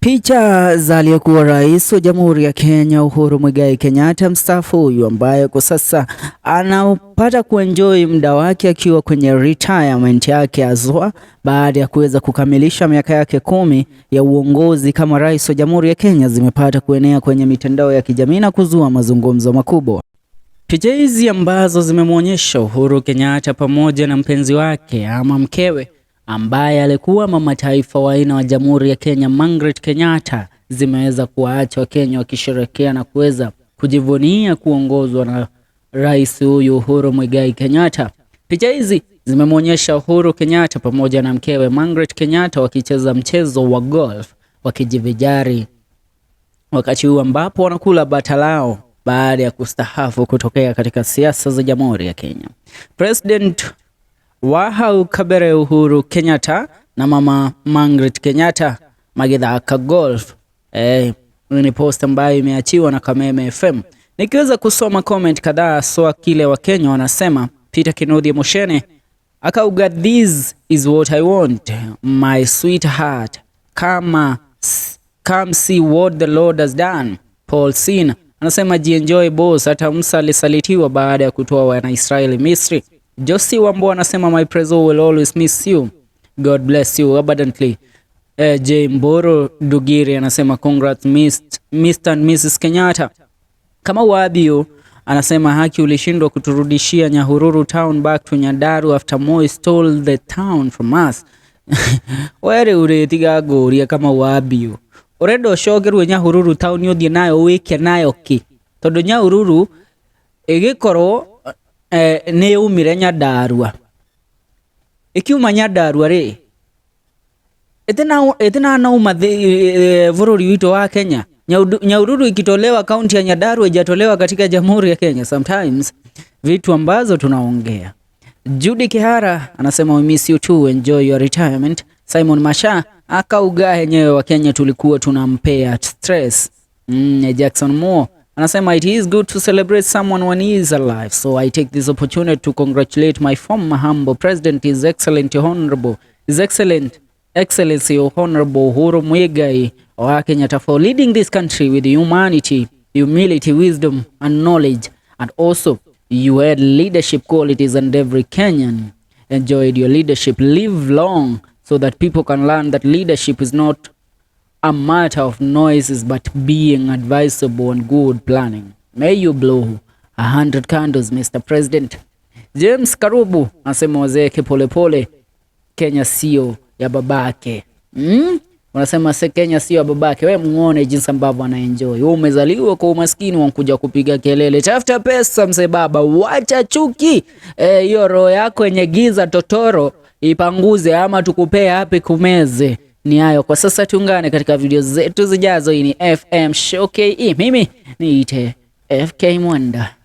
Picha za aliyekuwa rais wa Jamhuri ya Kenya Uhuru Muigai Kenyatta mstaafu huyu ambaye kwa sasa anapata kuenjoy muda wake akiwa kwenye retirement yake azwa baada ya kuweza kukamilisha miaka yake 10 ya uongozi kama rais wa Jamhuri ya Kenya zimepata kuenea kwenye mitandao ya kijamii na kuzua mazungumzo makubwa. Picha hizi ambazo zimemwonyesha Uhuru Kenyatta pamoja na mpenzi wake ama mkewe ambaye alikuwa mama taifa wa aina wa Jamhuri ya Kenya Margaret Kenyatta zimeweza kuwaacha Wakenya wakisherehekea na kuweza kujivunia kuongozwa na rais huyu Uhuru Muigai Kenyatta. Picha hizi zimemwonyesha Uhuru Kenyatta pamoja na mkewe Margaret Kenyatta wakicheza mchezo wa golf wakijivijari wakati huu ambapo wanakula bata lao baada ya kustahafu kutokea katika siasa za Jamhuri ya Kenya. President Wahau Kabere Uhuru Kenyatta na mama Margaret Kenyatta magithaka golf. Ni post ambayo imeachiwa na Kameme FM. Nikiweza kusoma comment kadhaa so kile Wakenya wanasema. Peter Kinuthia Moshene akauga, "This is what I want, my sweetheart, come see what the Lord has done." Paul Sin anasema, "Jienjoy boss, hata Musa alisalitiwa baada ya kutoa Wanaisraeli Misri." Josi Wambo anasema, "My preso will always miss you. God bless you abundantly." J Mboro Dugiri anasema, "Congrats Mr. and Mrs. Kenyatta." Kama Wabio anasema, "Haki ulishindwa kuturudishia Nyahururu town back to Nyandarua after Moi stole the town from us." Were uretiga ngũria kama Wabio urenda ũcokerwo Nyahururu town ũthiĩ nayo wĩke nayo kĩ tondũ Nyahururu ĩgĩkorwo nĩ yaumire Nyandarua ĩkiuma Nyandarua rĩ ĩtinanauma bũrũri witũ wa Kenya. Nyahururu ikitolewa kaunti ya Nyandarua ijatolewa katika Jamhuri ya Kenya. Sometimes vitu ambazo tunaongea. Judy Kihara anasema, "We miss you too, enjoy your retirement." Simon Masha akauga yenyewe wa Kenya tulikuwa tunampea stress. Jackson Moore anasema, "It is good to celebrate someone when he is alive, so I take this opportunity to congratulate my former humble president, His Excellent Honorable His Excellent Excellency Honorable Uhuru Muigai wa Kenyatta for leading this country with humanity, humility, wisdom and knowledge, and also you had leadership qualities and every Kenyan enjoyed your leadership. Live long so that people can learn that leadership is not a matter of noises but being advisable and good planning. May you blow 100 candles, Mr. President." James Karubu anasema wazeeke polepole, Kenya sio ya babake. Unasema se Kenya sio ya babake. We muone jinsi ambavyo anaenjoy. Wewe umezaliwa kwa umaskini wakuja kupiga kelele. Tafuta pesa mzee baba, wacha chuki. Hiyo roho yako yenye giza totoro ipanguze ama tukupee hapi kumeze. Ni hayo kwa sasa, tuungane katika video zetu zijazo. Hii ni FM Show KE. Mimi niite FK Mwanda.